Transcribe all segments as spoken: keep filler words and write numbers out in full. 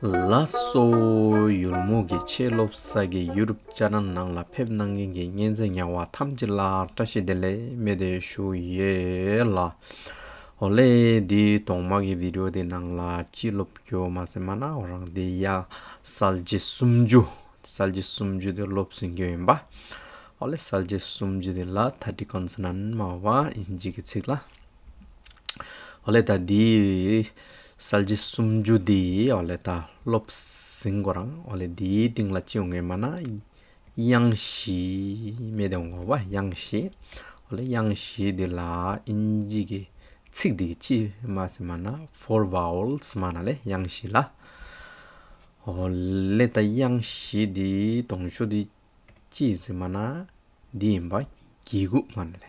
ལགས་སོ། ཡུལ་མོ་གི་ཆེས་ལོབས་ས་གི་ཡུ་ཊུབ་ཆེ་ནལ་ནང་ལ་ཕེབས་གནང་མཁན་གྱི་གཉེན་ཚན་ཉ་བ་ཐམས་ཅད་ལ་བཀྲ་ཤིས་བདེ་ལེགས་མེ་དེ་ཞུ་ཡེ་ལ། ཨོ་ལེ། དེ་ཐོག་མ་གི་བི་ཌི་ཡོ་དེ་ནང་ལ་ཅི་ལོབས་ཀྱོག་མ་སི་མ་ན་ཨོ་རང་དེ་ཡ་གསལ་བྱེད་སུམ་ཅུ། གསལ་བྱེད་སུམ་ཅུ་དེ་ལོབས་ཟིན་ཀྱོག་ཨིན་པ། ཨོ་ལེ་གསལ་བྱེད་སུམ་ཅུ་དེ་ལ་ཐར་ཊི་ཀོན་སོ་ནན་མ་བ་ཨིན་ཇི་གི་ཚིག་ལ། ཨོ་ལེ་ད་དེ་གསལ་བྱེད་སུམ་ཅུ་དེ་ཨོ་ལེ་ད་ལོབས་ཟིན་ཀོ་རང་ཨོ་ལེ་དེའི་སྟེང་ལ་ཅི་འོང་གི་མ་ན་དབྱངས་བཞི་མེ་དེ་འོང་གོ་བ། དབྱངས་བཞི། ཨོ་ལེ་དབྱངས་བཞི་དེ་ལ་ཨིན་ཇི་གི་ཚིག་དེ་ཅི་མ་སི་མ་ན་ཕོར་བ་ཝལ་སི་མ་ན་ལེ་དབྱངས་བཞི་ལ། ཨོ་ལེ་ད་དབྱངས་བཞི་དེ་དང་ཤོས་དེ་ཅི་ཟེར་མ་ན་དེ་ཨིན་པ། གི་གུ་མ་ན་ལེ།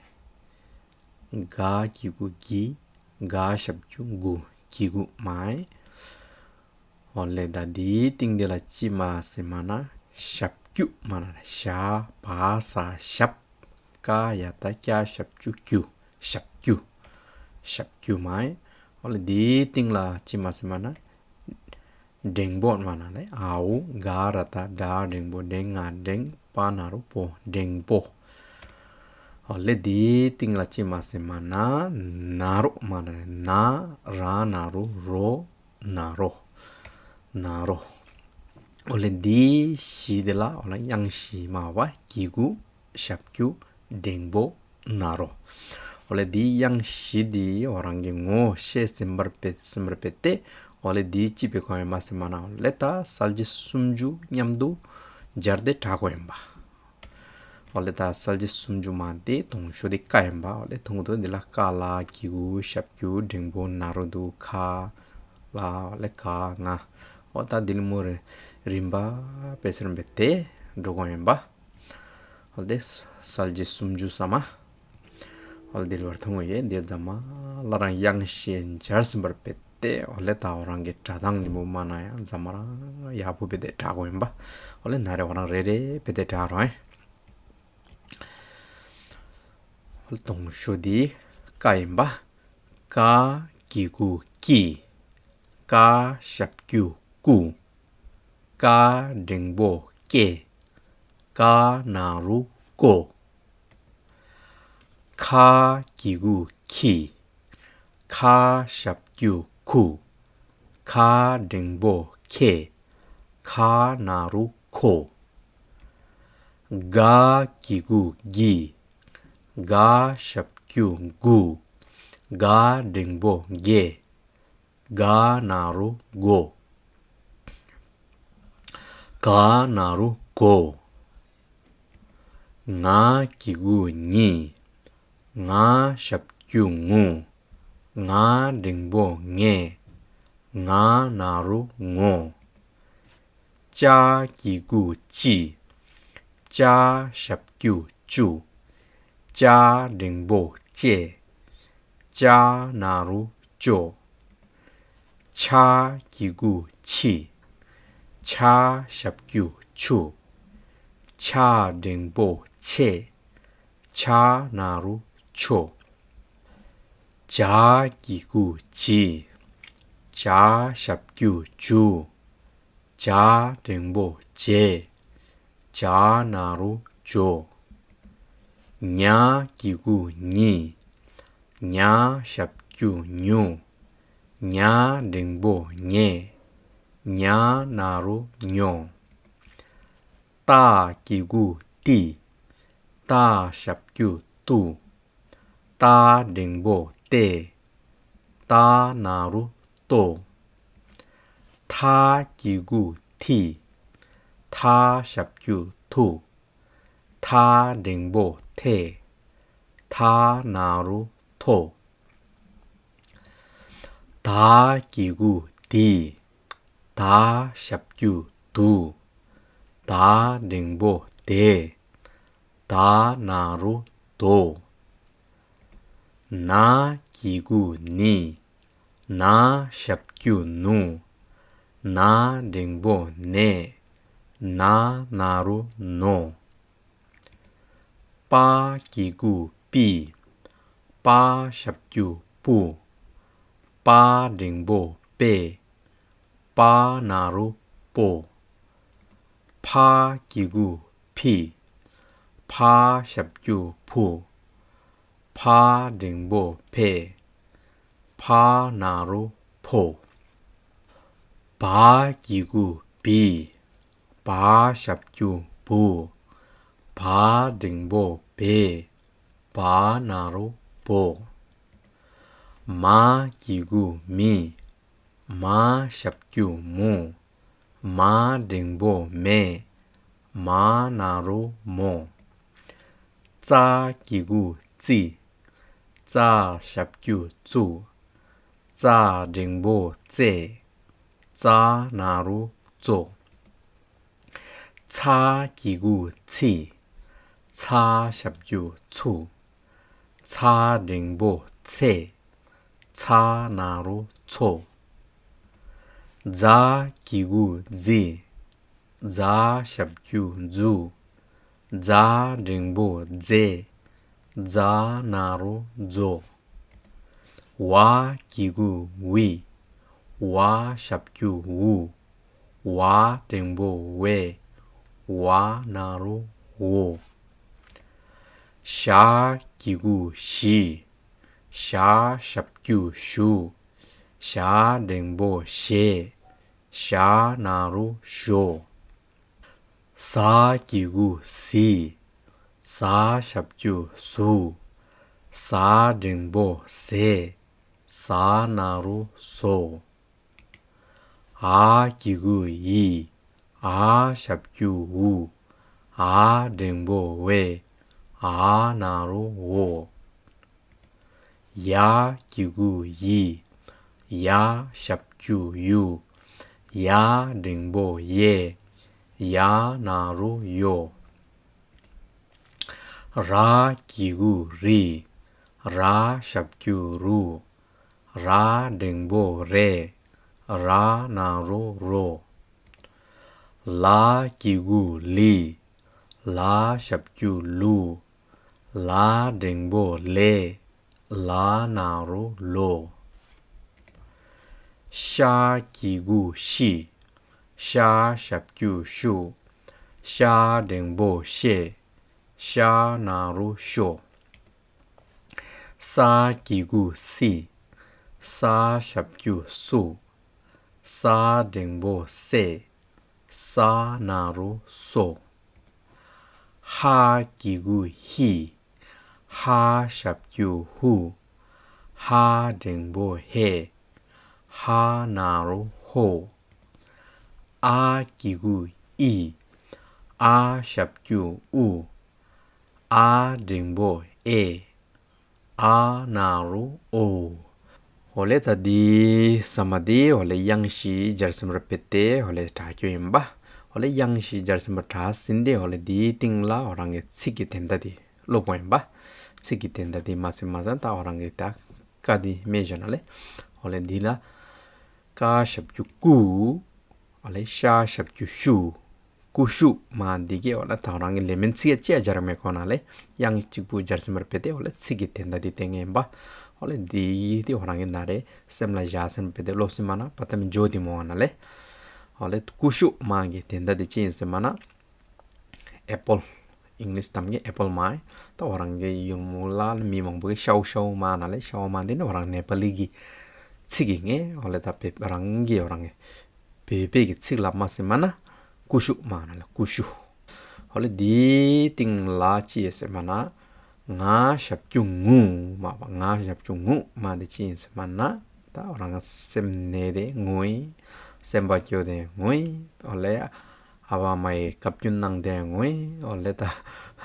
ག་གི་གུ་གི། ག་ཞབས་ཀྱུ་གུ། གི་གུ་མ་ཨིན། ཨོ་ལེ་ད་དེའི་སྟེང་དེ་ལ་ཅི་མ་སི་མ་ན་ཞབས་ཀྱུ་མ་ན་ལེ། ཞ་བ་ས་ཞབས། ཀ་ཡ་བཏགས་ཀྱ་ཞབས་ཀྱུ་ཀྱུ། ཞབས་ཀྱུ། ཞབས་ཀྱུ་མ་ཨིན། ཨོ་ལེ་དེའི་སྟེང་ལ་ཅི་མ་སི་མ་ན་འགྲེང་བུ་མ་ན་ལེ། འ་འོག་ག་ར་བཏགས་འགྲ། འགྲེང་བུ། འགྲེང་ང་འགྲེང་། པ་ན་རོ་པོ། འགྲེང་བུ། ཨོ་ལེ་དེའི་སྟེང་ལ་ཅི་མ་སི་མ་ན་ན་རོ་མ་ན་ལེ། ན་ར་ན་རོ་རོ། ན་རོ། ན་རོ། ཨོ་ལེ་དེ་བཞི་དེ་ལ་ཨོ་ལེ་དབྱངས་བཞི་མ་བ། གི་གུ། ཞབས་ཀྱུ། འགྲེང་བུ། ན་རོ། ཨོ་ལེ་དེ་དབྱངས་བཞི་དེ་ཨོ་རང་གི་ངོ་ཤེས་ཟིན་པར་བེ་ཟིན་པར་བེ་ཏེ་ཨོ་ལེ་དེ་ཅི་བེ་ཀོ་ཨིན་མ་སི་མ་ན་ཨོ་ལེ་ད་གསལ་བྱེད་སུམ་ཅུ་མཉམ་དུ་སྦྱར་ཏེ་བྲ་ཀོ་ཨིན་པ། ཨོ་ལེ་ད་གསལ་བྱེད་སུམ་ཅུ་མ་དེ་དང་ཤོས་དེ་ཀ་ཨིན་པ། ཨོ་ལེ་དང་པོ་དེ་ལ་ཀ་ལ་གི་གུ་ཞབས་ཀྱུ་འགྲེང་བུ་ན་རོ་དུ་ཁ་ལ་ཨོ་ལེ་ག་ང་། ཨོ་ད་དེ་ལ་མོ་རེ་རིམ་པ་བེ་ཟིན་པར་བེ་ཏེ་འགྲོ་ཀོ་ཨིན་པ། ཨོ་ལེ་གསལ་བྱེད་སུམ་ཅུ་ས་མ། ཨོ་ལེ་དེ་ལ་བར་ཐོང་ཡེ་དེ་ཛ་མ་ལ་རང་དབྱངས་བཞི་སྦྱར་ཟིན་པར་བེ་ཏེ་ཨོ་ལེ་ད་ཨོ་རང་གི་བྲ་སྟངས་ལེ་མོ་མ་ན་ཡང་ཛ་མ་རང་ཡག་པོ་བེ་ཏེ་བྲ་ཀོ་ཨིན་པ། ཨོ་ལེ་ན་རེ་ཨོ་རང་རེ་རེ་བེ་ཏེ་བྲ་རོ་ཨིན། ཨོ་ལེ་དང་ཤོས་དེ་ཀ་ཨིན་པ། ཀ་གི་གུ་ཀི། ཀ་ཞབས་ཀྱུ་ཀུ། ཀ་འགྲེང་བུ་ཀེ། ཀ་ན་རོ་ཀོ། ཁ་གི་གུ་ཁི། ཁ་ཞབས་ཀྱུ་ཁུ། ཁ་འགྲེང་བུ་ཁེ། ཁ་ན་རོ་ཁོ། ག་གི་གུ་གི། ག་ཞབས་ཀྱུ་གུ། ག་འགྲེང་བུ་གེ། ག་ན་རོ་གོ། ག་ན་རོ་གོ། ང་གི་གུ་ངི། ང་ཞབས་ཀྱུ་ངུ། ང་འགྲེང་བུ་ངེ། ང་ན་རོ་ངོ། ཅ་གི་གུ་ཅི། ཅ་ཞབས་ཀྱུ་ཅུ། ཅ་འགྲེང་བུ་ཅེ། ཅ་ན་རོ་ཅོ། ཆ་གི་གུ་ཆི། ཆ་ཞབས་ཀྱུ་ཆུ། ཆ་འགྲེང་བུ་ཆེ། ཆ་ན་རོ་ཆོ། ཇ་གི་གུ་ཇི། ཇ་ཞབས་ཀྱུ་ཇུ། ཇ་འགྲེང་བུ་ཇེ། ཇ་ན་རོ་ཇོ། ཉ་གི་གུ་ཉི། ཉ་ཞབས་ཀྱུ་ཉུ། ཉ་འགྲེང་བུ་ཉེ། ཉ་ན་རོ་ཉོ། ཏ་གི་གུ་ཏི། ཏ་ཞབས་ཀྱུ་ཏུ། ཏ་འགྲེང་བུ་ཏེ། ཏ་ན་རོ་ཏོ། ཐ་གི་གུ་ཐི། ཐ་ཞབས་ཀྱུ་ཐུ། ཐ་འགྲེང་བུ་ཐེ། ཐ་ན་རོ་ཐོ། ད་གི་གུ་དི། ད་ཞབས་ཀྱུ་དུ། ད་འགྲེང་བུ་དེ། ད་ན་རོ་དོ། ན་གི་གུ་ནི། ན་ཞབས་ཀྱུ་ནུ། ན་འགྲེང་བུ་ནེ། ན་ན་རོ་ནོ། པ་གི་གུ་པི། པ་ཞབས་ཀྱུ་པུ། པ་འགྲེང་བུ་པེ། པ་ན་རོ་པོ། ཕ་གི་གུ་ཕི། ཕ་ཞབས་ཀྱུ་ཕུ། ཕ་འགྲེང་བུ་ཕེ། ཕ་ན་རོ་ཕོ། བ་གི་གུ་བི། བ་ཞབས་ཀྱུ་བུ། བ་འགྲེང་བུ་བེ། བ་ན་རོ་བོ། མ་གི་གུ་མི། མ་ཞབས་ཀྱུ་མུ། མ་འགྲེང་བུ་མེ། མ་ན་རོ་མོ། ཙ་གི་གུ་ཙི། ཙ་ཞབས་ཀྱུ་ཙུ། ཙ་འགྲེང་བུ་ཙེ། ཙ་ན་རོ་ཙོ། ཚ་གི་གུ་ཚི། ཚ་ཞབས་ཀྱུ་ཚུ། ཚ་འགྲེང་བུ་ཚེ། ཚ་ན་རོ་ཚོ། ཛ་གི་གུ་ཛི། ཛ་ཞབས་ཀྱུ་ཛུ། ཛ་འགྲེང་བུ་ཛེ། ཛ་ན་རོ་ཛོ། ཝ་གི་གུ་ཝི། ཝ་ཞབས་ཀྱུ་ཝུ། ཝ་འགྲེང་བུ་ཝེ། ཝ་ན་རོ་ཝོ། ཞ་གི་གུ་ཞི། ཞ་ཞབས་ཀྱུ་ཞུ། ཞ་འགྲེང་བུ་ཞེ། ཞ་ན་རོ་ཞོ། ཟ་གི་གུ་ཟི། ཟ་ཞབས་ཀྱུ་ཟུ། ཟ་འགྲེང་བུ་ཟེ། ཟ་ན་རོ་ཟོ། འ་གི་གུ་འི། འ་ཞབས་ཀྱུ་འུ། འ་འགྲེང་བུ་འེུ། འ་ན་རོ་འོུ། ཡ་གི་གུ་ཡི། ཡ་ཞབས་ཀྱུ་ཡུ། ཡ་འགྲེང་བུ་ཡེ། ཡ་ན་རོ་ཡོ། ར་གི་གུ་རི། ར་ཞབས་ཀྱུ་རུ། ར་འགྲེང་བུ་རེ། ར་ན་རོ་རོ། ལ་གི་གུ་ལི། ལ་ཞབས་ཀྱུ་ལུ། ལ་འགྲེང་བུ་ལེ། ལ་ན་རོ་ལོ། ཤ་གི་གུ་ཤི། ཤ་ཞབས་ཀྱུ་ཤུ། ཤ་འགྲེང་བུ་ཤེ། ཤ་ན་རོ་ཤོ། ས་གི་གུ་སི། ས་ཞབས་ཀྱུ་སུ། ས་འགྲེང་བུ་སེ། ས་ན་རོ་སོ། ཧ་གི་གུ་ཧི། ཧ་ཞབས་ཀྱུ་ཧུ། ཧ་འགྲེང་བུ་ཧེ། ཧ་ན་རོ་ཧོ། ཨ་གི་གུ་ཨི། ཨ་ཞབས་ཀྱུ་ཨུ། ཨ་འགྲེང་བུ་ཨེ། ཨ་ན་རོ་ཨོ། ཧོ་ལེ་ད་འདི་ས་མ་འདི་ཧོ་ལེ་ཡང་ཞིག་སྦྱར་སེམས་ར་ཕེ་ཏེ་ཧོ་ལེ་དྲ་ཀྱོ་ཨིན་པ། ཧོ་ལེ་ཡང་ཞིག་སྦྱར་སེམས་ར་དྲ་ཟིན་ཏེ་ཧོ་ལེ་འདི་སྟིང་ལ་ཧོ་རང་གི་ཚིག་གི་དོན་དག་འདི་ལོབ་པོ་ཨིན་པ། ཚིག་གི་དོན་དག་འདི་མ་ཟིན་མ་ཟིན་ད་ཧོ་རང་གི་ད་ཀ་འདི་མེ་ཞོ་ན་ལེ། ཧོ་ལེ་འདི་ལ་ཀ་ཞབས་ཀྱུ་ཀུ། ཨ་ལེ་ཤ་ཞབས་ཀྱུ་ཤུ། ཀུ་ཤུ་མ་འདི་གི་ཨོ་ལ་ད་ཧོ་རང་གི་ལེ་མན་ཚིག་ཡ་ཅི་ཡ་སྦྱར་མེ་ཁོ་ན་ལེ། ཡང་གཅིག་པུ་སྦྱར་སེམས་ར་ཕེ་ཏེ་ཨོ་ལ་ཚིག་གི་དོན་དག་འདི་སྟེང་ཨིན་པ། ཨོ་ལེ་འདི་འདི་ཧོ་རང་གི་ན་རེ་སེམས་ལ་བཞག་སེམས་ཕེ་ཏེ་ལོབ་སེ་མ་ན་པ་ཏམ་ཇོ་འདི་མོ་ན་ལེ། ཨོ་ལེ་ཀུ་ཤུ་མ་གི་དོན་དག་འདི་ཅི་ཨིན་སེ་མ་ན། ཨེ་པལ། ཨིང་ལིཤ་གཏམ་གི་ཨེ་པལ་མ་ཨིན། ད་ཧོ་རང་གི་ཡུལ་མོ་ལ་མི་མང་པོ་གི་ཤའུ་ཤའུ་མ་ན་ལེ་ཤའུ་མ་འདི་ནི་ཧོ་རང་ནེ་པ་ལི་གི་ཚིག་གི་ངེ་ཨོ་ལེ་ད་བོད་པ་རང་གི་ཧོ་རང་གི་བོད་པའི་གི་ཚིག་ལ་མ་སེ་མ་ན་ཀུ་ཤུ་མ་ན་ལེ་ཀུ་ཤུ། ཧོ་ལེ་འདི་སྟིང་ལ་ཅི་ཡ་སེ་མ་ན་ང་ཞབས་ཀྱུ་ངུ་མ་བ་ང་ཞབས་ཀྱུ་ངུ་མ་འདི་ཅི་ཡ་སེ་མ་ན་ད་ཧོ་རང་སེམས་ནེ་ཏེ་ངུ་ཨིན། སེམས་པ་སྐྱོ་ཏེ་ངུ་ཨིན། ཨོ་ལེ་ཨ་བ་མ་ཡི་བཀའ་བཀྱོན་གནང་སྟེ་ངུ་ཨིན། ཨོ་ལེ་ད་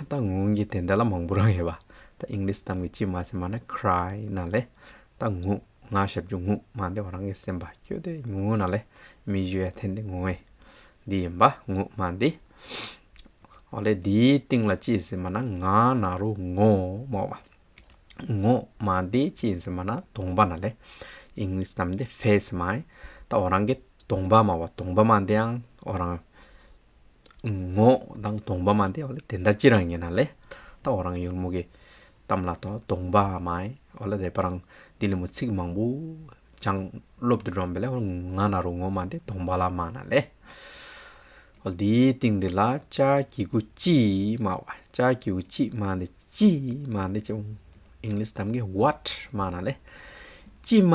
ད་ངུ་གི་དོན་དག་ལ་མང་པོ་རང་ཡོད་པ། ད་ཨིང་ལིཤ་གཏམ་གི་ཅི་མ་སེ་མ་ན་ཀྲའི་ན་ལེ། ད་ངུ་ང་ཞབས་ཀྱུ་ངུ་མ་འདི་ཧོ་རང་གི་སེམས་པ་སྐྱོ་ཏེ་ངུ་ན་ལེ་མིག་ཆུ་ཡ་འཐོན་ཏེ་ངུ་ཨིན། འདི་ཨིན་པ་ངུ་མ་འདི། ཨོ་ལེ་འདི་སྟིང་ལ་ཅི་ཡ་སེ་མ་ན་ང་ན་རོ་ངོ་མ་བ། ངོ་མ་འདི་ཅི་ཨིན་སེ་མ་ན་གདོང་པ་ན་ལེ། ཨིང་ལིཤ་གཏམ་འདི་ཕེསི་མ་ཨིན། ད་ཧོ་རང་གི་གདོང་པ་མ་བ་གདོང་པ་མ་འདི་ཡང་ཧོ་རང་ངོ་དང་གདོང་པ་མ་འདི་ཨོ་ལེ་དོན་དག་ཅི་རང་ཨིན་ན་ལེ། ད་ཧོ་རང་ཡུལ་མོ་གི་གཏམ་ལ་ཏོ་གདོང་པ་མ་ཨིན། ཨོ་ལེ་དེ་པ་རང་འདི་ལེ་མོ་ཚིག་མང་པོ་ ཅང་ལོབ་ཏུ་འགྲོམ་བེ་ལེ། ང་ན་རོ་ངོ་མ་དེ་དོང་པ་ལ་མ་ན་ལེ། འོ་དེ་སྟིང་དེ་ལ་ཅ་གི་གུ་ཅི་མ་བ། ཅ་གི་གུ་ཅི་མ་དེ་ཅི་མ་དེ་ཅི་ཨིང་ལིཤ་གཏམ་གི་what མ་ན་ལེ། ཅི་མ་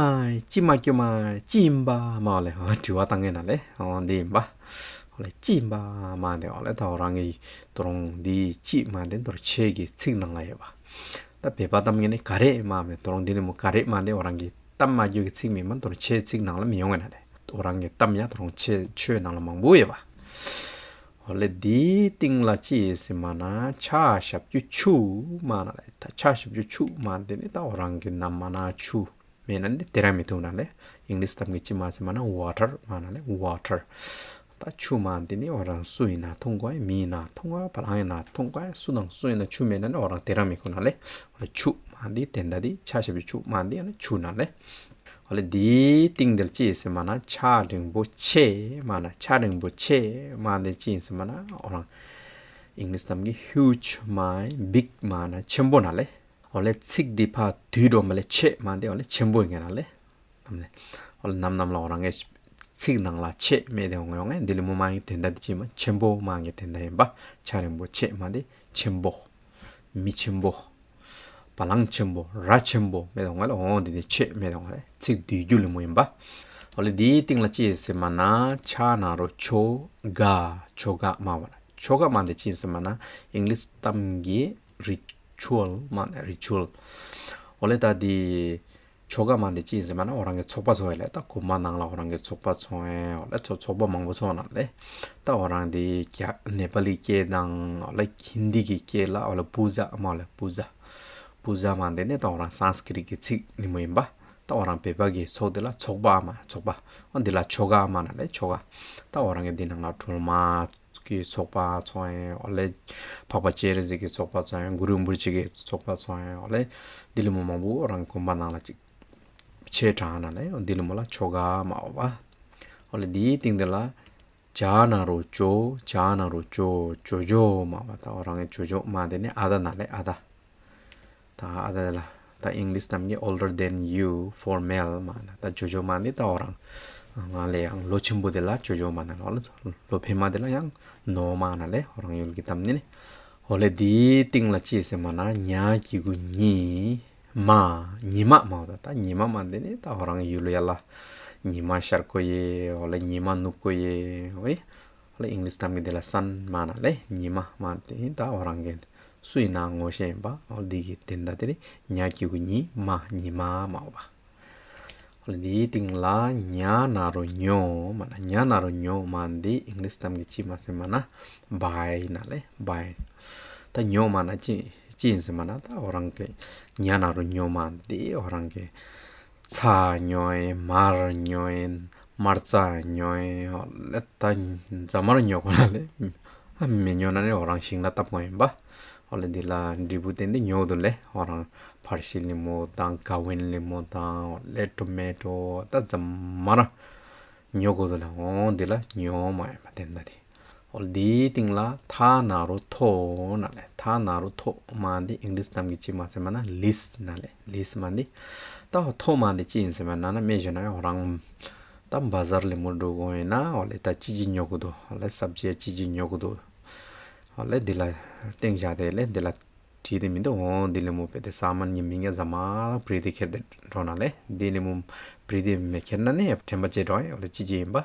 ཅི་མ་ཀྱོ་མ་ཅི་ཨིན་པ་མ་བ་ལེ། འོ་དྲི་བ་བཏང་ངེ་ན་ལེ། འོ་དེ་ཨིན་པ། འོ་ལེ་ཅི་ཨིན་པ་མ་དེ་འོ་ལེ་ད་འོ་རང་གི་དོ་རོང་དེ་ཅི་མ་དེ་དོ་རོང་ཆེ་གི་ཚིག་ནང་ལ་ཡོད་པ། ད་བོད་པ་གཏམ་གི་ནི་ག་རེ་མ་མེ་དོ་རོང་དེ་ནི་མོ་ག་རེ་མ་དེ་འོ་རང་གི་གཏམ་མ་རྒྱུ་གི་ཚིག་མེ་མ་དོ་རོང་ཆེ་ཚིག་ནང་ལ་མི་ཡོང་ངེ་ན་ལེ། འོ་རང་གི་གཏམ་ཡ་དོ་རོང་ཆེ་ཆོས་ནང་ལ་མང་པོ་ཡོད་པ། འོ་ལེ་དེ་སྟིང་ལ་ཅི་ཡོད་སི་མ་ན་ཆ་ཞབས་ཀྱུ་ཆུ་མ་ན་ལེ། ད་ཆ་ཞབས་ཀྱུ་ཆུ་མ་དེ་ནི་ད་འོ་རང་གི་ནམ་མ་ན་ཆུ་མེ་ན་ནི་དེ་ར་མི་ཐུང་ན་ལེ། ཨིང་ལིཤ་གཏམ་གི་ཅི་མ་སི་མ་ན་ཝ་ཊར་མ་ན་ལེ། ཝ་ཊར། ད་ཆུ་མ་དེ་ནི་འོ་རང་སུ་ཨིན་ན་ཐུང་གོ་ཨེ། མི་ཨིན་ན་ཐུང་གོ་ཨེ། བ་ལང་ཨིན་ན་ཐུང་གོ་ཨེ། སུ་དང་སུ་ཨིན་ན་ཆུ་མེ་ན་ནི་འོ་རང་དེ་ར་མི་ཁུ་ན་ལེ། འོ་ལེ་ཆུ་མ་དེ་དེ་འདྲ་དེ་ཆ་ཞབས་ཀྱུ་ཆུ་མ་དེ་ཨ་ནི་ཆུ་ན་ལེ། འོ་ལེ་དེ་སྟིང་དེ་ལ་ཅི་ཡོད་སི་མ་ན་ཆ་འགྲེང་བུ་ཆེ་མ་ན། ཆ་འགྲེང་བུ་ཆེ་མ་དེ་ཅི་ཡོད་སི་མ་ན་འོ་རང་ཨིང་ལིཤ་གཏམ་གི་ཧིའུཇ་མ་བིག་མ་ན་ཆེན་པོ་ན་ལེ། འོ་ལེ་ཚིག་དེ་ཕར་དུས་འགྲོ་མ་ལེ་ཆེ་མ་དེ་འོ་ལེ་ཆེན་པོ་ཨིན་ན་ལེ། ནམ་ལེ། འོ་ལེ་ནམ་ནམ་ལ་འོ་རང་གི་ཚིག་ནང་ལ་ཆེ་མེ་དེ་འོང་ཡོང་ངེ། དེ་ལེ་མོ་མ་ཡི་དོན་དག་དེ་ཅི་མ་ཆེན་པོ་མ་ཡི་དོན་དག་ཨིན་པ། ཆ་འགྲེང་བུ་ཆེ་མ་དེ་ཆེན་པོ། མི་ཆེན་པོ། བ་ལང་ཆེན་པོ། ར་ཆེན་པོ་མེ་དེ་འོང་ལེ། འོ་དེ་དེ་ཆེ་མེ་དེ་འོང་ལེ། ཚིག་དུས་རྒྱུ་ལེ་མོ་ཨིན་པ། འོ་ལེ་དེ་སྟིང་ལ་ཅི་ཡོད་སི་མ་ན་ཆ་ན་རོ་ཆོ་ག། ཆོ་ག་མ་བ་ན། ཆོ་ག་མ་དེ་ཅི་ཡོད་སི་མ་ན་ཨིང་ལིཤ་གཏམ་གི་རི་ཅུ་ཨལ་མ་ན་རི་ཅུ་ཨལ། འོ་ལེ་ད་དེ་ཆོ་ག་མ་དེ་ཅི་ཡོད་སི་མ་ན་འོ་རང་གི་ཚོགས་པ་ཚོགས་ཡོད་ལེ། ད་དགོན་པ་ནང་ལ་འོ་རང་གི་ཚོགས་པ་ཚོགས་ཡོད། འོ་ལེ་ཚོགས་ཚོགས་པ་མང་པོ་ཚོགས་ན་ལེ། ད་འོ་རང་དེ་ཀྱ་ནེ་པ་ལི་སྐད་དང་འོ་ལེ་ཧིན་དི་གི་སྐད་ལ་འོ་ལེ་པུ་ཛ་མ་འོ་ལེ་པུ་ཛ། པུ་ཛ་མ་དེ་ནི་ད་འོ་རང་སཾསྐྲྀཏ་གི་ཚིག་ནི་མོ་ཨིན་པ། ད་འོ་རང་བོད་པ་གི་ཚོགས་དེ་ལ་ཚོགས་པ་མ་ཚོགས་པ། འོ་དེ་ལ་ཆོ་ག་མ་ན་ལེ་ཆོ་ག། ད་འོ་རང་གི་དེ་ནང་ལ་སྒྲོལ་མ་གི་ཚོགས་པ་ཚོགས་ཡོད། འོ་ལེ་འཕགས་པ་སྤྱན་རས་གཟིགས་ཀྱི་ཚོགས་པ་ཚོགས་ཡོད། གུ་རུ་རིན་པོ་ཆེ་གི་ཚོགས་པ་ཚོགས་ཡོད། འོ་ལེ་དེ་ལེ་མོ་མང་པོ་འོ་རང་དགོན་པ་ནང་ལ་ཅིག་ཆེ་དྲགས་ན་ལེ། འོ་དེ་ལེ་མོ་ལ་ཆོ་ག་མ་འོ་བ། འོ་ལེ་དེའི་སྟེང་དེ་ལ་ཇ་ན་རོ་ཇོ། ཇ་ན་རོ་ཇོ། ཇོ་ཇོ་མ་འོ་བ། ད་འོ་རང་གི་ཇོ་ཇོ་མ་དེ་ནི་ཨ་ད་ན་ལེ། ཨ་ད། ད་ཨ་ད་ལ་ད་ཨིང་ལིཤ་གཏམ་གྱི་older than you, for male མ་ན། ད་ཇོ་ཇོ་མ་ནི་ད་འོ་རང་ང་ལས་ཡང་ལོ་ཆེན་པོ་དེ་ལ་ཇོ་ཇོ་མ་ན་ལོ། ལོ་ཕེ་མ་དེ་ལ་ཡང་ནོ་མ་ན་ལེ། འོ་རང་ཡུལ་གྱི་གཏམ་ནི་ནི། འོ་ལེ་དེའི་སྟེང་ལ་ཅི་ཟེར་མ་ན་ཉ་གི་གུ་ཉི་མ། ཉི་མ་མ་འོ་ད། ད་ཉི་མ་མ་དེ་ནི་ད་འོ་རང་ཡུལ་ཡ་ལ་ཉི་མ་ཤར་གོ་ཡེ། འོ་ལེ་ཉི་མ་ནུབ་གོ་ཡེ། འོ་ཡེ། འོ་ལེ་ཨིང་ལིཤ་གཏམ་གྱི་དེ་ལ་སན་མ་ན་ལེ། ཉི་མ་མ་དེ་ད་འོ་རང་གི་སུ་ཡིན་ན་ངོ་ཤེས་ཡིན་པ། འོ་དེ་གི་དོན་དག་དེ་ནི་ཉ་གི་གུ་ཉི་མ། ཉི་མ་མ་འོ་བ། འོ་ལེ་དེའི་སྟེང་ལ་ཉ་ན་རོ་ཉོ་མ་ན། ཉ་ན་རོ་ཉོ་མ་དེ་ཨིང་ལིཤ་གཏམ་གྱི་ཅི་མ་ཟེར་མ་ན་བའེ་ན་ལེ། བའེ། ད་ཉོ་མ་ན་ཅི་ཅི་ཡིན་ཟེར་མ་ན་ད་འོ་རང་གི་ཉ་ན་རོ་ཉོ་མ་དེ་འོ་རང་གི་ཚ་ཉོ་ཡེ། མར་ཉོ་ཡེ། མར་ཙ་ཉོ་ཡེ། འོ་ལེ་ད་རྫ་མར་ཉོ་གོ་ན་ལེ། མི་ཉོ་ན་ནི་འོ་རང་ཞིང་ལ་བཏབ་གོ་ཡིན་པ། འོ་ལེ་འདི་ལ་འབྲས་བུ་བརྟེན་ཏེ་ཉོ་དུ་ལེ། འོ་རང་ཕར་ཤི་ལི་མོ་དང་ག་ཝིན་ལི་མོ་དང་འོ་ལེ་ཊོ་མེ་ཊོ་ད་རྫ་མར་ཉོ་གོ་དུ་ལེ། འོ་འདི་ལ་ཉོ་མ་ཡིན་པ་དོན་དག་དེ། འོ་ལེ་དེའི་སྟེང་ལ་ཐ་ན་རོ་ཐོ་ན་ལེ། ཐ་ན་རོ་ཐོ་མ་དེ་ཨིང་ལིཤ་གཏམ་གྱི་ཅི་མ་ཟེར་མ་ན་ལིས་ན་ལེ། ལིས་མ་དེ། ད་ཐོ་མ་དེ་ཅི་ཡིན་ཟེར་མ་ན་ན་མེ་ཞོ་ན་འོ་རང་ད་བ་ཟར་ལི་མོ་འགྲོ་གོ་ཡིན་ན་འོ་ལེ་ད་ཅི་ཅི་ཉོ་གོ་དུ། འོ་ལེ་སབ་ཇི་ཅི་ཅི་ཉོ་གོ་དུ། འོ་ལེ་འདི་ལ་སྟེང་བཞག་དེ་ལེ་འདི་ལ་བྲིས་ཏེ་མི་འདུག། འོ་འདི་ལི་མོ་བེ་དེ་ས་མན་གྱི་མིང་ཡ་རྫ་མ་བྲིས་ཏེ་ཁྱེར་ཏེ་འགྲོ་ན་ལེ། འདི་ལི་མོ་བྲིས་ཏེ་མེ་ཁྱེར་ན་ནི་དྲན་པ་བརྗེད་འགྲོ་ཡ། འོ་ལེ་ཅི་ཅི་ཡིན་པ།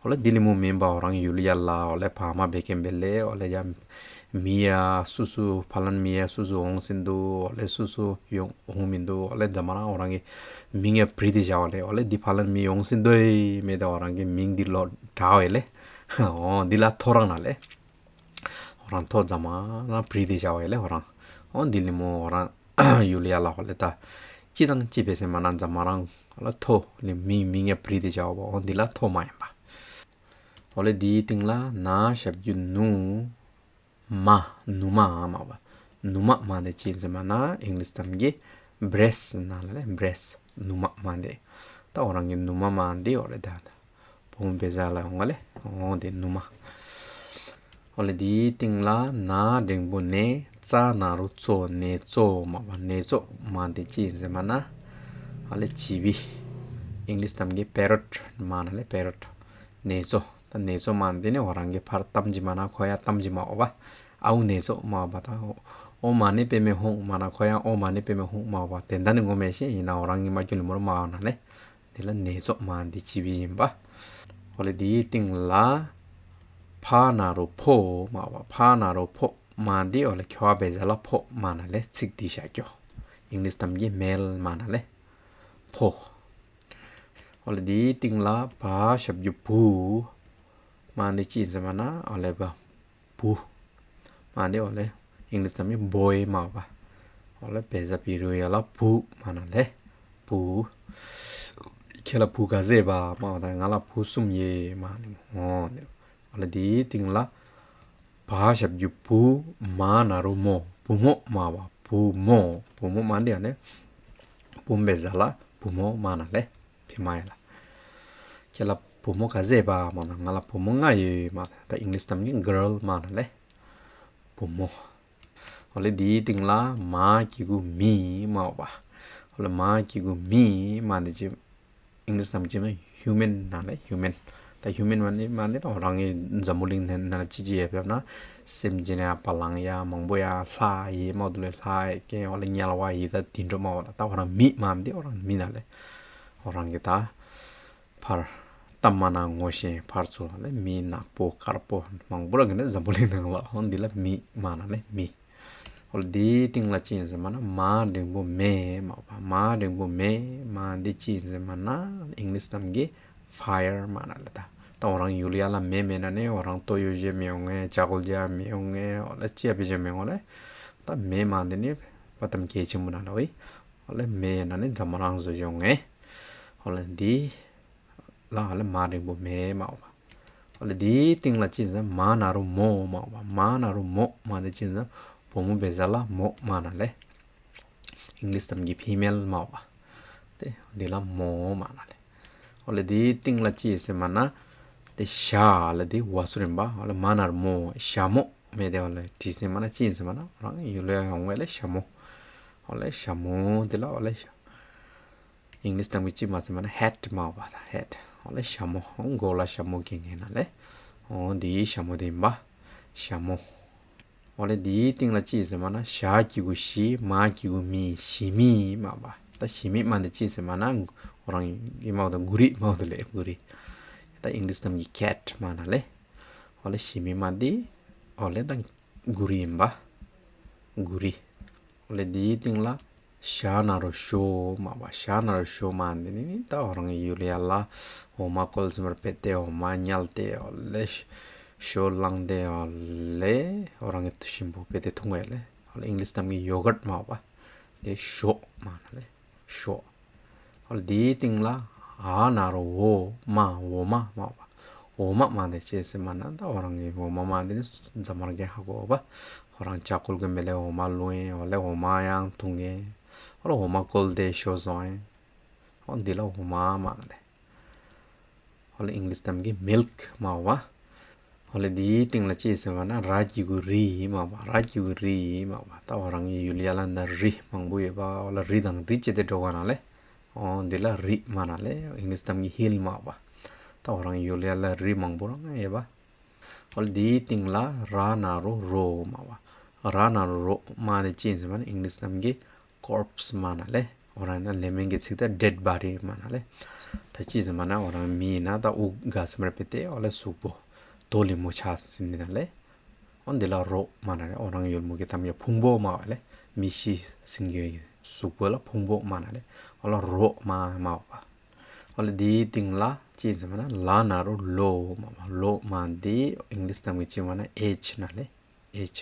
འོ་ལེ་འདི་ལི་མོ་མིན་པ་འོ་རང་ཡུལ་ཡ་ལ་འོ་ལེ་ཕ་མ་བེ་ཁེན་བེ་ལེ་འོ་ལེ་ཡ་མི་ཡ་སུ་སུ་ཕ་ལན་མི་ཡ་སུ་སུ་འོང་སིན་དུ། འོ་ལེ་སུ་སུ་ཡོང་འོང་མིན་དུ། འོ་ལེ་རྫ་མ་རང་འོ་རང་གི་མིང་ཡ་བྲིས་ཏེ་བཞག་འོ་ལེ། འོ་ལེ་འདི་ཕ་ལན་མི་ཡོང་སིན་དུ་མེ་ད་འོ་རང་གི་མིང་འདི་ལོ་དྲག་འོ་ལེ། འོ་འདི་ལ་ཐོ་རང་ན་ལེ། འོ་རང་ཐོ་རྫ་མ་རང་བྲིས་ཏེ་བཞག་འོ་ལེ་འོ་རང་། འོ་འདི་ལི་མོ་འོ་རང་ཡུལ་ཡ་ལ་འོ་ལེ་ད་ཅི་དང་ཅི་བེ་ཟེར་མ་ན་རྫ་མ་རང་འོ་ལེ་ཐོ་ལི་མིང་མིང་ཡ་བྲིས་ཏེ་བཞག་འོ་འདི་ལ་ཐོ་མ་ཡིན་པ། འོ་ལེ་འདིའི་སྟེང་ལ་ན་ཞབས་ཀྱུ་ནུ་མ། ནུ་མ་མ་བ། ནུ་མ་མ་དེ་ཅི་ཟེར་མ་ན་ཨིང་ལིཤ་གཏམ་གྱི་བྲེས་ན་ལེ། བྲེས། ནུ་མ་མ་དེ། ད་འོ་རང་གི་ནུ་མ་མ་དེ་འོ་ལེ་ད་ད་བོང་བེ་ཟ་ལ་འོང་ལེ། འོ་དེ་ནུ་མ། འོ་ལེ་དེའི་སྟེང་ལ་ན་འགྲེང་བུ་ནེ། ཙ་ན་རོ་ཙོ། ནེ་ཙོ་མ་བ། ནེ་ཙོ་མ་དེ་ཅི་ཡིན་ཟེར་མ་ན་འོ་ལེ་བྱི་བི། ཨིང་ལིཤ་གཏམ་གྱི་པེ་རོཊ་མ་ན་ལེ། པེ་རོཊ། ནེ་ཙོ། ད་ནེ་ཙོ་མ་འདི་ནི་འོ་རང་གི་ཕར་གཏམ་ཅིག་མ་ན་ཁོ་ཡ་གཏམ་ཅིག་མ་འོ་བ། ཨའུ་ནེ་ཙོ་མ་འོ་བ། ད་ཨོ་མ་ནེ་པེ་མེ་ཧོང་མ་ན་ཁོ་ཡ་ཨོ་མ་ནེ་པེ་མེ་ཧོང་མ་འོ་བ། དེ་འདྲ་ནི་ངོ་མེ་ཤེས་ཡིན་ན་འོ་རང་གི་མ་གྱུ་ལི་མོ་ར་མ་འོ་ན་ལེ། འདི་ལ་ནེ་ཙོ་མ་འདི་ཅི་བི་ཡིན་པ། འོ་ལེ་འདིའི་སྟེང་ལ་ཕ་ན་རོ་ཕོ་མ་འོ་བ། ཕ་ན་རོ་ཕོ་མ་འདི་འོ་ལེ་ཁྱོ་བ་བེ་ཛ་ལ་ཕོ་མ་ན་ལེ། ཚིག་འདི་ཤ་ཀྱོ། ཨིང་ལིཤ་གཏམ་གྱི་མེལ་མ་ན་ལེ། ཕོ། འོ་ལེ་འདིའི་སྟེང་ལ་བ་ཞབས་ཀྱུ་བུ་མ་འདི་ཅི་ཟེར་མ་ན་འོ་ལེ་བ། བུ་མ་འདི་འོ་ལེ་ཨིང་ལིཤ་གཏམ་གྱི་བོའི་མ་འོ་བ། འོ་ལེ་བེ་ཛ་བི་རུ་ཡ་ལ་བུ་མ་ན་ལེ། བུ། ཁྱེད་ལ་བུ་ག་ཟེ་བ་མ་འོ་ད་ང་ལ་བུ་གསུམ་ཡོད་མ་ནི་མོ། འོ་ལེ་འདིའི་སྟེང་ལ་བ་ཞབས་ཀྱུ་བུ་མ་ན་རོ་མོ། བུ་མོ་མ་འོ་བ། བུ་མོ། བུ་མོ་མ་འདི་ཨ་ནི་བུམ་བེ་ཛ་ལ་བུ་མོ་མ་ན་ལེ། ཕི་མ་ཡ་ལ། ཁྱེད་ལ་བུ་མོ་ག་ཟེ་བ་མ་ན། ང་ལ་བུ་མོ་ལྔ་ཡོད་མ་ན། ད་ཨིང་ལིཤ་གཏམ་གྱི་གརལ་མ་ན་ལེ། བུ་མོ། འོ་ལེ་འདིའི་སྟེང་ལ་མ་གི་གུ་མི་མ་འོ་བ། འོ་ལེ་མ་གི་གུ་མི་མ་འདི་ཅི་ཨིང་ལིཤ་གཏམ་ཅི་ན་ཧིའུ་མན་ན་ལེ། ཧིའུ་མན། ད་ཧིའུ་མན་མ་འདི་མ་འདི་ད་འོ་རང་གི་འཛམ་བུ་གླིང་ནང་ན་ཅི་ཅི་ཡོད་པ་ན་སེམས་ཅན་ཡ་བ་ལང་ཡ་མང་པོ་ཡ་ལྷ་ཡི་མ་འོ་དུ་ལེ་ལྷ་ཡི་ཀེ་འོ་ལེ་དམྱལ་བ་ཡི་ད་དེ་འདྲ་མ་འོ་ད་ད་འོ་རང་མི་མ་འདི་འོ་རང་མི་ན་ལེ། འོ་རང་གི་ད་ཕར་གཏམ་མ་ན་ངོ་ཤེས་ཕར་ཚུར་ལེ་མི་ནག་པོ་དཀར་པོ་མང་པོ་རང་གི་ནི་འཛམ་བུ་གླིང་ནང་ལ་འོ་འདི་ལ་མི་མ་ན་ལེ་མི། འོ་ལེ་འདིའི་སྟེང་ལ་ཅི་ཡིན་ཟེར་མ་ན་མ་འགྲེང་བུ་མེ་མ་འོ་བ། མ་འགྲེང་བུ་མེ་མ་འདི་ཅི་ཡིན་ཟེར་མ་ན་ཨིང་ལིཤ་གཏམ་གྱི་ཕ་ཡར་མ་ན་ལེ། ད་ད་འོ་རང་ཡུལ་ཡ་ལ་མེ་མེད་ན་ནི་འོ་རང་ལྟོ་ཡོ་ཞེ་མི་ཡོང་ངེ་ཇ་གོལ་ཇ་མི་ཡོང་ངེ་འོ་ལེ་ཅི་ཡ་པེ་ཇ་མི་ཡོང་ངེ་ལེ། ད་མེ་མ་འདི་ནི་བ་གཏམ་གལ་ཆེན་པོ་ན་ལེ་ཝི། འོ་ལེ་མེ་ན་ནི་འཛམ་རང་བཟོ་ཡོང་ངེ། འོ་ལེ་འདི་ལ་ཨ་ལེ་མ་འགྲེང་བུ་མེ་མ་འོ་བ། ཨ་ལེ་འདིའི་སྟེང་ལ་ཅི་ཟེར་མ་ན་རོ་མོ་མ་འོ་བ། མ་ན་རོ་མོ་མ་འདི་ཅི་ཟེར་བུ་མོ་བེ་ཟ་ལ་མོ་མ་ན་ལེ། ཨིང་ལིཤ་གཏམ་གྱི་ཕི་མེལ་མ་འོ་བ། ཏེ་འདི་ལ་མོ་མ་ན་ལེ། ཨ་ལེ་འདིའི་སྟེང་ལ་ཅི་ཟེར་མ་ན་ཏེ་ཞ་ལ་འདི་བ་སུ་རིམ་པ་ཨ་ལེ་མ་ན་རོ་མོ་ཞ་མོ་མེ་ཏེ་ཨ་ལེ་དྲི་ཟེར་མ་ན་ཅི་ཟེར་མ་ན་རང་ཡུལ་ལ་ཡོང་བ་ལེ་ཞ་མོ། ཨ་ལེ་ཞ་མོ་འདི་ལ་ཨ་ལེ་ཞ། ཨིང་ལིཤ་གཏམ་གྱི་ཅི་མ་ཟེར་མ་ན་ཧེད་མ་འོ་བ་ད་ཧེད། ཨ་ལེ་ཞ་མོ་འོ་མགོ་ལ་ཞ་མོ་གི་ངེ་ན་ལེ། འོ་འདི་ཞ་མོ་འདི་ཨིན་པ། ཞ་མོ། ཨ་ལེ་འདིའི་སྟེང་ལ་ཅི་ཟེར་མ་ན་ཞ་གི་གུ་ཞི་མ་གི་གུ་མི་ཞི་མི་མ་འོ་བ། ད་ཞི་མི་མ་འདི་ཅི་ཟེར་མ་ན་འོ་རང་གི་མ་འོ་ད་གུ་རི་མ་འོ་ད་ལེ་གུ་རི། ད་ཨིང་ལིཤ་གཏམ་གྱི་ཁེད་མ་ན་ལེ། ཨ་ལེ་ཞི་མི་མ་འདི་ཨ་ལེ་ད་གུ་རི་ཨིན་པ། གུ་རི། ཨ་ལེ་འདིའི་སྟེང་ལ་ཞ་ན་རོ་ཞོ་མ་འོ་བ། ཞ་ན་རོ་ཞོ་མ་འདི་ནི་ད་འོ་རང་གི་ཡུལ་ཡ་ལ་འོ་མ་ཀོལ་ཟིན་པར་ཕེ་ཏེ་འོ་མ་ཉལ་ཏེ་ཨ་ལེ་ཞོ་ལངས་ཏེ་ཨ་ལེ་འོ་རང་གི་ཐུ་ཞིམ་པོ་ཕེ་ཏེ་འཐུང་བ་ལེ། ཨ་ལེ་ཨིང་ལིཤ་གཏམ་གྱི་ཡོ་གརཊ་མ་འོ་བ། ཏེ་ཞོ་མ་ན་ལེ། ཞོ། ཨ་ལེ་འདིའི་སྟེང་ལ་འ་ན་རོ་འོ་མ་འོ་མ་མ་འོ་བ། འོ་མ་མ་འདི་ཅི་ཟེར་མ་ན་ད་འོ་རང་གི་འོ་མ་མ་འདི་ནི་འཛམ་བུ་གླིང་ཧ་གོ་བ། འོ་རང་ཅ་ཀོལ་གི་མེ་ལེ་འོ་མ་ལུ་ཨིན། ཨ་ལེ་འོ་མ་ཡང་འཐུང་ཨིན། ཨ་ལེ་འོ་མ་ཀོལ་ཏེ་ཞོ་ཟོ་ཨིན། འོ་འདི་ལ་འོ་མ་མ་ན་ལེ། ཨ་ལེ་ཨིང་ལིཤ་གཏམ་གྱི་མིལཀ་མ་འོ་བ། ཨ་ལེ་འདིའི་སྟེང་ལ་ཅི་ཟེར་མ་ན་ར་གི་གུ་རི་མ་འོ་བ། ར་གི་གུ་རི་མ་འོ་བ། ད་འོ་རང་གི་ཡུལ་ཡ་ལ་ན་རི་མང་པོ་ཡོད་པ། ཨ་ལེ་རི་དང་རི་ཅི་ཏེ་འདྲ་བ་ན་ལེ། འོ་འདི་ལ་རི་མ་ན་ལེ། ཨིང་ལིཤ་གཏམ་གྱི་ཧིལ་མ་འོ་བ། ད་འོ་རང་གི་ཡུལ་ཡ་ལ་རི་མང་པོ་རང་ཡོད་པ། ཨ་ལེ་འདིའི་སྟེང་ལ་ར་ན་རོ་རོ་མ་འོ་བ། ར་ན་རོ་རོ་མ་འདི་ཅི་ཟེར་མ་ན་ཨིང་ལིཤ་གཏམ་གྱི་ཀོརཔས་མ་ན་ལེ། འོ་རང་ན་ལེ་མན་གྱི་ཚིག་ད་ཌེཌ་བོ་ཌི་མ་ན་ལེ། ད་ཅི་ཟེར་མ་ན་འོ་རང་མི་ན་ད་དབུགས་ག་ཟེར་མ་ར་ཕེ་ཏེ་ཨ་ལེ་གཟུགས་པོ་དོ་ལི་མོ་ཆ་ཟིན་ན་ལེ། འོ་འདི་ལ་རོ་མ་ན་ལེ། འོ་རང་ཡུལ་མོ་གི་གཏམ་ཡ་ཕུང་པོ་མ་འོ་ལེ། མི་ཤི་ཟིན་གྱི་གཟུགས་པོ་ལ་ཕུང་པོ་མ་ན་ལེ། འོ་ལ་རོ་མ་མ་འོ་བ། ཨ་ལེ་འདིའི་སྟེང་ལ་ཅི་ཟེར་མ་ན་ལ་ན་རོ་ལོ་མ་འོ་བ། ལོ་མ་འདི་ཨིང་ལིཤ་གཏམ་གྱི་ཅི་མ་ན་ཨེཇ་ན་ལེ། ཨེཇ།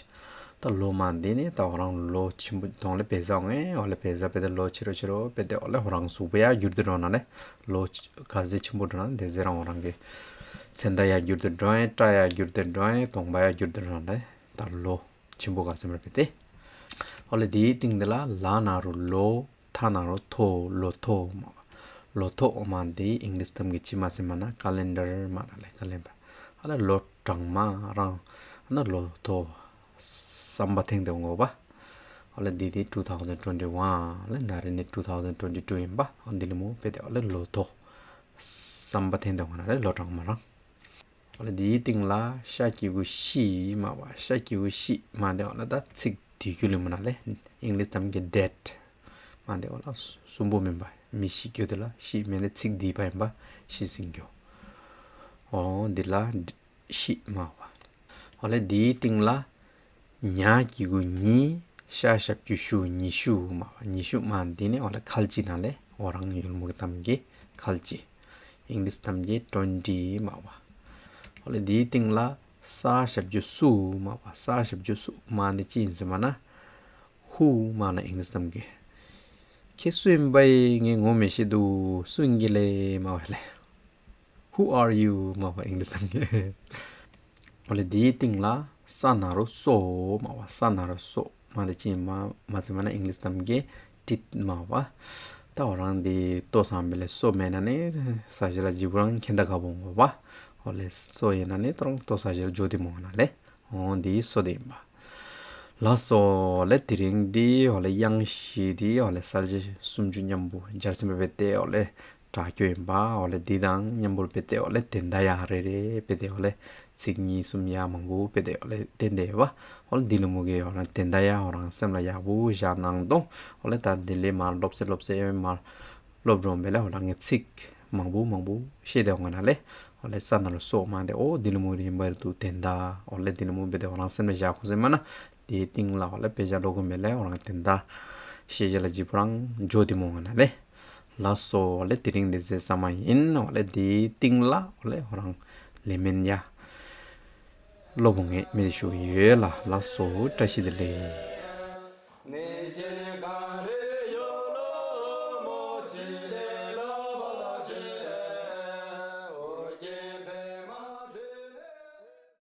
ད་ལོ་མ་འདི་ནི་ད་འོ་རང་ལོ་ཆེན་པོ་དོང་ལེ་བེ་ཟ་ངེ་འོ་ལེ་བེ་ཟ་བེ་ཏེ་ལོ་ཆེ་རོ་ཆེ་རོ་བེ་ཏེ་འོ་ལེ་འོ་རང་གཟུགས་པོ་ཡ་འགྱུར་ཏེ་འགྲོ་ན་ལེ། ལོ་ག་ཟེ་ཆེན་པོ་འགྲོ་ན་དེ་ཟེ་རང་འོ་རང་གི་མཚན་རྟགས་ཡ་འགྱུར་ཏེ་འགྲོ་ཨིན། སྐྲ་ཡ་འགྱུར་ཏེ་འགྲོ་ཨིན། གདོང་པ་ཡ་འགྱུར་ཏེ་འགྲོ་ན་ལེ། ད་ལོ་ཆེན་པོ་ག་ཟེར་མ་ར་བེ་ཏེ། འོ་ལེ་འདིའི་སྟེང་འདི་ལ་ལ་ན་རོ་ལོ། ཐ་ན་རོ་ཐོ། ལོ་ཐོ་མ་འོ་བ། ལོ་ཐོ་མ་འདི་ཨིང་ལིཤ་གཏམ་གྱི་ཅི་མ་ཟེར་མ་ན་ཀ་ལེན་ཌར་མ་ན་ལེ། ཀ་ལེན་ཌར། ཨ་ལེ་ལོ་གྲངས་མ་རང་ཨ་ན་ལོ་ཐོ་བསམ་པ་ཐེངས་དེ་འོང་བ། ཨ་ལེ་འདི་འདི་two thousand twenty-one ལེ། ན་རེ་ནི་two thousand twenty-two ཨིན་པ། འོ་འདི་ལི་མོ་བེ་ཏེ་ཨ་ལེ་ལོ་ཐོ། སམ་པ་ཐེན་དོ་ང་ན་ལེ་ལོ་ཀྲང་མ་རང་། འོ་ལེ་དེའི་སྟིང་ལ་ཤ་གི་གུ་ཤི་མ་བ། ཤ་གི་གུ་ཤི་མ་དེ་འོ་ལེ་ད་ཚིག་དེ་གུ་ལུ་མ་ན་ལེ་ཨིང་ལིཤ་ཏམ་གི་ཌེཌ་མ་དེ་འོ་ལེ་སུམ་པོ་མེན་པ། མི་ཤི་གྱོ་དེ་ལ་ཤི་མེན་ལེ་ཚིག་དེ་པ་ཨིན་པ། ཤི་ཟིན་གྱོ། འོ་དེ་ལ་ཤི་མ་བ། འོ་ལེ་དེའི་སྟིང་ལ་ཉ་གི་གུ་ཉི། ཤ་ཞབས་ཀྱུ་ཤུ། ཉི་ཤུ་མ་བ། ཉི་ཤུ་མ་དེ་ནི་འོ་ལེ་ཁལ་གཅིག་ན་ལེ་འོ་རང་ཡུལ་མུག་ཏམ་གི་ཁལ་གཅིག། ཨིང་ལིཤ་ཏམ་གི་ཊུ་ཝེན་ཊི་མ་བ། འོ་ལེ་དེའི་སྟིང་ལ་ས་ཞབས་ཀྱུ་སུ་མ་བ། ས་ཞབས་ཀྱུ་སུ་མ་དེ་ཅི་ཨིན་ཟེར་མ་ན་ཧུ་མ་ན་ཨིང་ལིཤ་ཏམ་གི། ཁྱེད་སུ་ཨིན་པ་ངེ་ངོ་མི་ཤེས་དུག། སུ་ཨིན་གི་ལེ་མ་བ་ལེ། Who are you མ་བ་ཨིང་ལིཤ་ཏམ་གི། འོ་ལེ་དེའི་སྟིང་ལ་ས་ན་རོ་སོ་མ་བ། ས་ན་རོ་སོ་མ་དེ་ཅི་མ་མ་ཟེར་མ་ན་ཨིང་ལིཤ་ཏམ་གི་ཊིཐ་མ་བ། ད་འོ་རང་དེ་ལྟོས་སམ་བེ་ལེ་སོ་མེན་ན་ནི་ས་ཞི་ལ་ཇི་བོ་རང་ཁྱེན་ད་ག་བོ་ངོ་བ། འོ་ལེ་སོ་ཨིན་ན་ནི་ཏོ་རང་ལྟོས་ས་ཞི་ལ་ཇོ་དེ་མོ་ང་ན་ལེ། འོ་དེ་སོ་དེ་ཨིན་པ། ལགས་སོ། འོ་ལེ་དེ་རིང་དེ་འོ་ལེ་དབྱངས་བཞི་དེ་འོ་ལེ་གསལ་བྱེད་སུམ་ཅུ་མཉམ་པོ་སྦྱར་ཟིན་པ་བེ་ཏེ་འོ་ལེ་གྲ་ཁྱོ་ཨིན་པ། འོ་ལེ་དེ་དང་མཉམ་པོ་བེ་ཏེ་འོ་ལེ་དོན་དག་ཡ་རེ་རེ་བེ་ཏེ་འོ་ལེ་ཚིག་གཉིས་གསུམ་ཡ་མང་པོ་བེ་ཏེ་འོ་ལེ་དོན་དག་ཡ་བ། འོ་ལེ་དེ་ལུ་མོ་གི་འོ་རང་དོན་དག་ཡ་འོ་རང་སེམས་ལ་ཡག་པོ་བཞག་གནང་དོ། འོ་ལེ་ད་དེ་ལས་མ་ལོབས་སེ་ལོབས་སེ་མ་ལོབས་རུང་བེ་ལེ་འོ་རང་གི་ཚིག་མང་པོ་མང་པོ་ཤེས་དེ་འོང་ང་ན་ལེ། འོ་ལེ་ས་ན་རོ་སོ་མ་དེ་འོ་དེ་ལུ་མོ་རིམ་པ་རུ་དོན་དག་འོ་ལེ་དེ་ལུ་མོ་བེ་ཏེ་འོ་རང་སེམས་ལ་བཞག་ཁོ་ཟེར་མ་ན་དེའི་སྟིང་ལ་འོ་ལེ་དཔེ་ཆ་ཀློག་གོ་མེ་ལེ་འོ་རང་དོན་དག་ཤེས་བྱ་ལ་ཇི་བོ་རང་ཇོ་དེ་མོ་ང་ན་ལེ། ལགས་སོ། འོ་ལེ་དེ་རིང་དེ་ཟེར་ས་མ་ཨིན། འོ་ལེ་དེའི་སྟིང་ལ་འོ་ལེ་འོ་རང་ལེ་མེན་ཡ་ལོ་བོ་ངེ་མེ་ཤུ་ཡོད་ལ། ལགས་སོ། བཀྲ་ཤིས་བདེ་ལེགས།